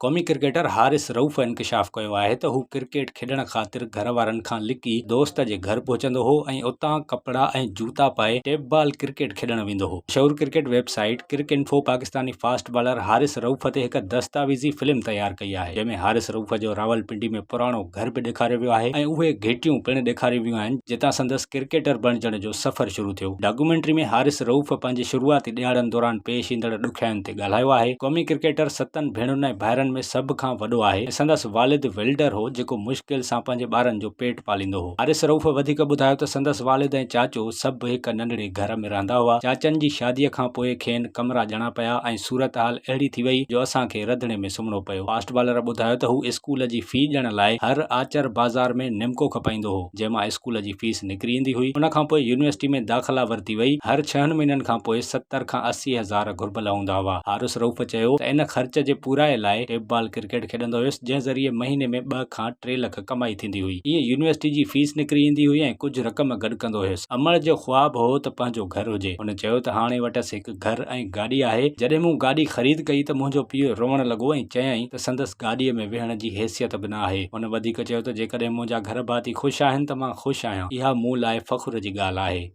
قومي ڪرڪيٽر حارث رئوف انڪشاف ڪيو آهي ته هو ڪرڪيٽ کيڏڻ خاطر گهر وارن کان لڪي دوست جي گهر پهچندو هو ۽ اتان ڪپڙا ۽ جوتا پائي ٽيپ بال ڪرڪيٽ کيڏڻ ويندو هو. مشهور cricket website Cricinfo Pakistani fast bowler Haris Rauf تي هڪ دستاويزي فلم تيار ڪئي آهي جنهن ۾ حارث رئوف جو راولپنڊي ۾ پراڻو گهر به ڏيکاريو ويو آهي ۽ اهي گهٽيون پڻ ڏيکاريون ويون آهن جتان سندس ڪرڪيٽر بڻجڻ جو سفر شروع ٿيو. ڊاڪيومينٽري ۾ حارث رئوف پنهنجي شروعاتي ڏهاڙن دوران پيش ايندڙ ڏکيائين تي ڳالهايو آهي. قومي ڪرڪيٽر ستن ڀيڻن ۽ ڀائرن ۾ سڀ کان وڏو آهي ۽ سندس والد ويلڊر هو جيڪو مشڪل سان پنهنجي ٻارن جو پيٽ پاليندو هو. حارث رئوف وڌيڪ ٻڌايو ته سندس والد ۽ چاچو سڀ هڪ ننڍڙي گهر ۾ رهندا هئا. چاچن جي شاديء کان پوء کين ڪمرا ڏيڻا پيا ۽ صورتحال اهڙي ٿي وئي جو اسان کي رڌڻي ۾ سمهڻو پيو. فاسٽ بالر ٻڌايو ته هو اسڪول جي في ڏيڻ لاء هر آچر بازار ۾ نمڪو کپائيندو هو. جنهن مان اسڪول جي فيس نڪري ايندي هئي. ان کان پوء يونيورسٽي ۾ داخلا ورتي وئي. هر ڇهن مهينن کان پوء 70 کان 80 هزار گهربل هوندا هئا. حارث رئوف چيو ته ان خرچ جي پورائي لاء ٽيپ بال ڪرڪيٽ کيڏندو هيس، جنهن ذريعي مهيني ۾ ٻه کان ٽي لک ڪمائي ٿيندي هئي. ائين يونيورسٽي جي فيس نڪري ايندي هئي ۽ ڪجهه رقم گڏ ڪندو هيس. امڙ جو خواب هو ته پنهنجو گهر هجي. هن چيو ته هاڻي وٽس هڪ گهر ۽ گاڏي آهي. جڏهن مون گاڏي خريد ڪئي ته منهنجو پيء روئڻ لڳو ۽ چيائين ته سندس گاڏيء ۾ ويهڻ جي حيثيت به نه آهي. هن وڌيڪ چيو ته جيڪڏهن منهنجا گهر ڀاتي خوش آهن ته مان خوش آهيان. اها مون لاء فخر جي ڳالهه آهي.